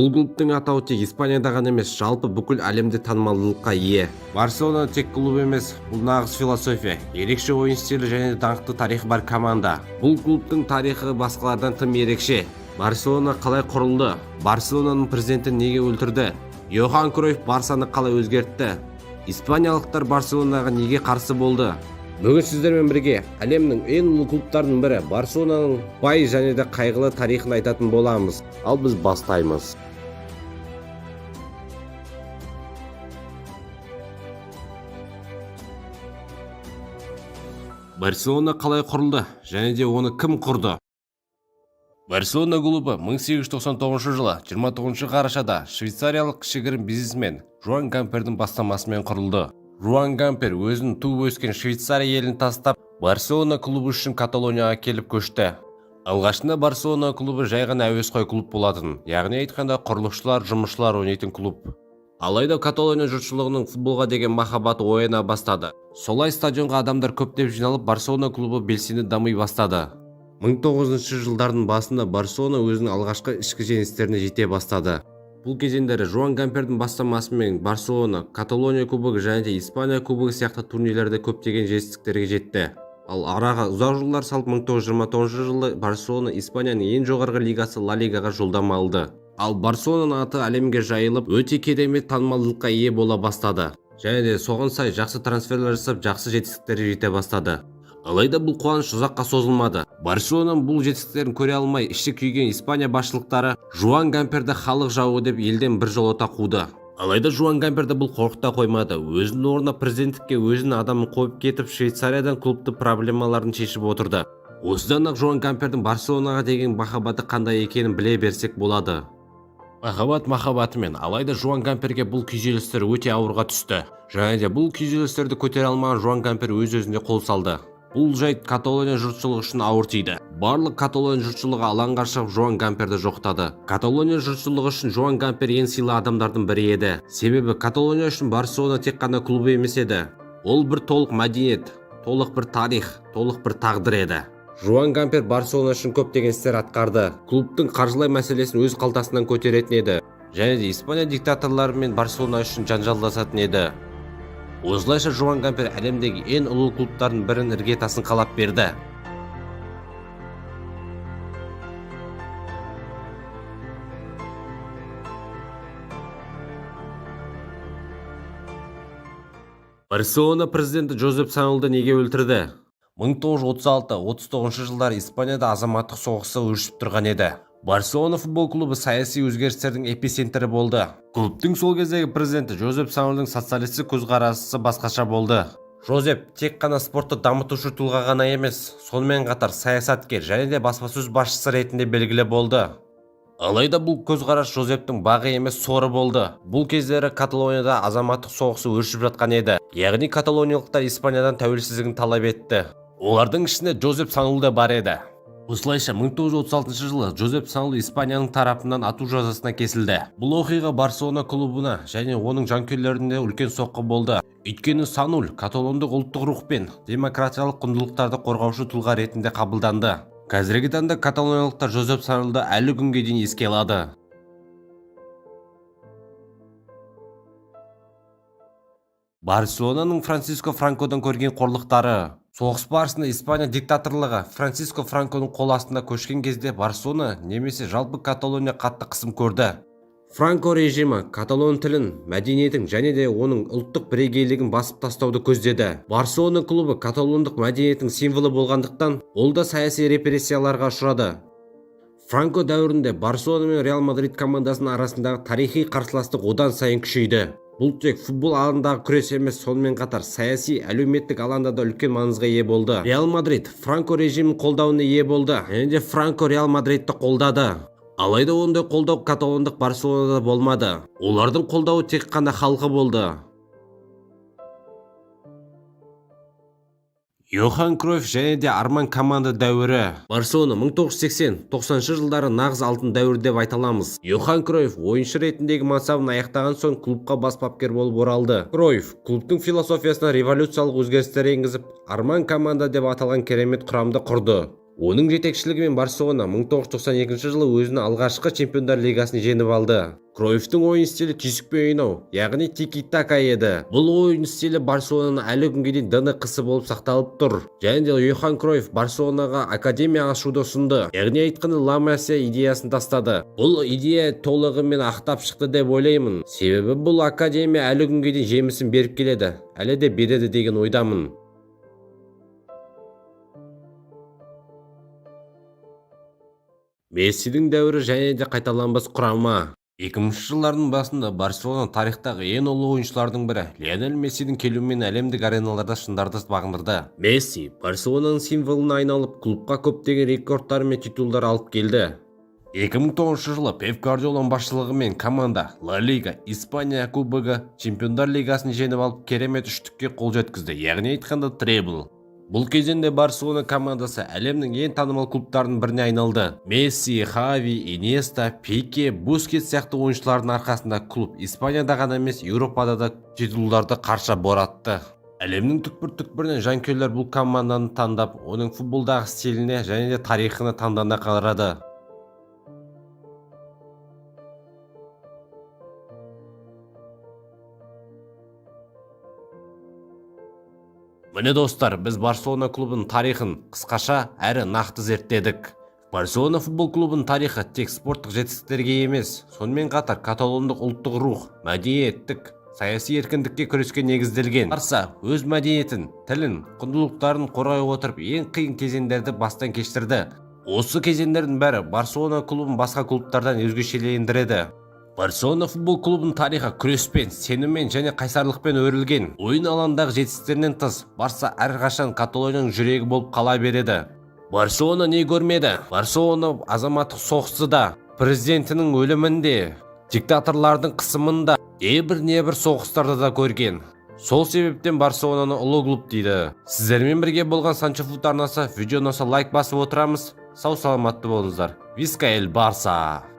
Бұл клубтың атауы тек Испанияда ғана емес, жалпы бүкіл әлемде танымалдылыққа ие. Барселона тек клуб емес, бұл нағыз философия, ерекше ойын стилі және даңқты тарихы бар команда. Бұл клубтың тарихы басқалардан тым ерекше. Барселона қалай құрылды? Барселонаның президентін неге өлтірді? Йохан Кройф Барсаны қалай өзгертті? Испаниялықтар Барселонаға неге қарсы болды? Бүгін сіздермен бірге әлемнің ең ұлы клубтарының бірі Барселонаның бай және де қайғылы тарихын айтатын боламыз. Ал біз бастаймыз. Барселона қалай құрылды және де оны кім құрды? Барселона клубы 1899 жылы 29 қарашада швейцариялық кішігірім бизнесмен Жуан Гампердің бастамасымен құрылды. Жуан Гампер өзінің туып өскен Швейцария елін тастап, Барселона клубы үшін Каталонияға келіп көшті. Алғашында Барселона клубы жай ғана әуесқой клуб болатын, яғни айтқанда құрылысшылар, жұмысшылар ойнайтын клуб. Алайда Каталония жұртшылығының футболға деген махаббаты ояна бастады. Солай стадионға адамдар көптеп жиналып, Барселона клубы белсенді дами бастады. 1900 жылдардың басында Барселона өзінің алғашқы ішкі жеңістеріне жете бастады. Бұл кезеңдері Жуан Гампердің бастамасымен Барселона Каталония кубогы және де Испания кубогы сияқты турнирлерде көптеген жетістіктерге жетті. Ал араға ұзақ жылдар салып 1929 жылы Барселона Испанияның ең жоғарғы лигасы Ла Лигаға жолдама алды. Ал Барселонаның аты әлемге жайылып, өте керемет танымалдылыққа ие бола бастады. Және де соған сай жақсы трансферлер жасап, жақсы жетістіктерге жете бастады. Алайда бұл қуаныш ұзаққа созылмады. Барселонаның бұл жетістіктерін көре алмай іші күйген Испания басшылықтары Жуан Гамперді халық жауы деп елден біржолата қуды. Алайда Жуан Гамперді бұл қорқыта қоймады. Өзінің орнына президенттікке өзінің адамын қойып кетіп, Швейцариядан клубты проблемаларын шешіп отырды. Осыдан-ақ Жуан Гампердің Барселонаға деген махаббаты қандай екенін біле берсек болады. Махаббат махаббатымен, алайда Жуан Гамперге бұл күйзелістер өте ауырға түсті. Және де бұл күйзелістерді көтере алмаған Жуан Гампер өз-өзіне қол салды. Бұл жайт Каталония жұртшылығы үшін ауыр тиді. Барлық Каталония жұртшылығы алаңға шығып Жуан Гамперді жоқтады. Каталония жұртшылығы үшін Жуан Гампер ең сыйлы адамдардың бірі еді. Себебі Каталония үшін Барселона тек қана клубы емес еді. Ол бір толық мәдениет, толық бір тарих, толық бір тағдыр еді. Жуан Гампер Барселона үшін көптеген істер атқарды. Клубтың қаржылай мәселесін өз қалтасынан көтеретін еді. Және де Испания диктаторларымен Барселона үшін жанжалдасатын еді. Осылайша Жуан Гампер әлемдегі ең ұлы клубтардың бірінің іргетасын қалап берді. Барселона президенті Жозеп Санулды неге өлтірді? 1936-39 жылдары Испанияда азаматтық соғысы өршіп тұрған еді. Барселона футбол клубы саяси өзгерістердің эпицентрі болды. Клубтың сол кездегі президенті Жозеп Санулдың социалистік көзқарасы басқаша болды. Жозеп тек қана спортты дамытушы тұлға ғана емес, сонымен қатар саясаткер және де баспасөз басшысы ретінде белгілі болды. Алайда бұл көзқарас Жозептің бағы емес соры болды. Бұл кездері Каталонияда азаматтық соғысы өршіп жатқан еді. Яғни каталониялықтар Испаниядан тәуелсіздігін талап етті. Олардың ішінде Жозеп Санул да бар еді. Осылайша 1936 жылы Жозеп Санул Испанияның тарапынан ату жазасына кесілді. Бұл оқиға Барселона клубына және оның жанкүйерлеріне үлкен соққы болды. Өйткені Санул каталондық ұлттық рух пен демократиялық құндылықтарды қорғаушы тұлға ретінде қабылданды. Қазіргі таңда каталониялықтар Жозеп Санулды әлі күнге дейін еске алады. Барселонаның Франциско Франкодан көрген қорлықтары. Соғыс барысында Испания диктаторлығы Франциско Франконың қол астына көшкен кезде Барселона немесе жалпы Каталония қатты қысым көрді. Франко режимі каталон тілін, мәдениетін және де оның ұлттық бірегейлігін басып тастауды көздеді. Барселона клубы каталондық мәдениеттің символы болғандықтан, ол да саяси репрессияларға ұшырады. Франко дәуірінде Барселона мен Реал Мадрид командасының арасындағы тарихи қарсыластық одан сайын күшейді. Бұл тек футбол алаңындағы күрес емес, сонымен қатар саяси, әлеуметтік алаңда да үлкен маңызға ие болды. Реал Мадрид Франко режимінің қолдауына ие болды және де Франко Реал Мадридті қолдады. Алайда ондай қолдау каталондық Барселонада болмады. Олардың қолдауы тек қана халқы болды. Йохан Кройф және де арман команда дәуірі. Барселона 1980-90 жылдары нағыз алтын дәуір деп айта аламыз. Йохан Кройф ойыншы ретіндегі мансабын аяқтаған соң клубқа бас бапкер болып оралды. Кройф клубтың философиясына революциялық өзгерістер енгізіп, арман команда деп аталған керемет құрамды құрды. Оның жетекшілігімен Барселона 1992 жылы өзінің алғашқы Чемпиондар лигасын жеңіп алды. Кройфтың ойын стилі түйсікпен ойнау, яғни тики-така еді. Бұл ойын стилі Барселонаның әлі күнге дейін ДНК-сы болып сақталып тұр. Және де Йохан Кройф Барселонаға академия ашуды ұсынды. Яғни айтқанда, Ла Масия идеясын тастады. Бұл идея толығымен ақтап шықты деп ойлаймын. Себебі бұл академия әлі күнге дейін жемісін беріп келеді. Әлі де береді деген ойдамын. Мессидің дәуірі және де қайталанбас құрама. 2000 жылдардың басында Барселона тарихтағы ең ұлы ойыншылардың бірі Лионель Мессидің келуімен әлемдік ареналарда шыңдарды бағындырды. Месси Барселонаның символына айналып, клубқа көптеген рекордтар мен титулдар алып келді. 2009 жылы Пеп Гвардиоланың басшылығымен команда Ла Лига, Испания кубогы, Чемпиондар лигасын жеңіп алып, керемет үштікке қол жеткізді, яғни айтқанда, требл. Бұл кезеңде Барселона командасы әлемнің ең танымал клубтарының біріне айналды. Месси, Хави, Иньеста, Пике, Бускетс сияқты ойыншылардың арқасында клуб Испанияда ғана емес, Еуропада да титулдарды қарша боратты. Әлемнің түкпір-түкпірінен жанкүйерлер бұл команданы таңдап, оның футболдағы стиліне және де тарихына таңдана қарады. Міне, достар, біз Барселона клубының тарихын қысқаша әрі нақты зерттедік. Барселона футбол клубының тарихы тек спорттық жетістіктерге емес, сонымен қатар каталондық ұлттық рух, мәдениеттік, саяси еркіндікке күреске негізделген. Барса өз мәдениетін, тілін, құндылықтарын қорғай отырып, ең қиын кезеңдерді бастан кешірді. Осы кезеңдердің бәрі Барселона клубын басқа клубтардан өзгешелендіреді. Барселона футбол клубының тарихы күреспен, сеніммен және қайсарлықпен өрілген. Ойын алаңындағы жетістіктерінен тыс, Барса әрқашан Каталонияның жүрегі болып қала береді. Барселона не көрмеді? Барселона азаматтық соғысты да, президентінің өлімін де, диктаторлардың қысымын да, небір соғыстарды да көрген. Сол себептен Барселонаны ұлы клуб дейді. Сіздермен бірге болған Санчо Фут арнасы. Видео ұнаса, лайк басып отырамыз. Сау саламатты болыңыздар. Виска эль Барса!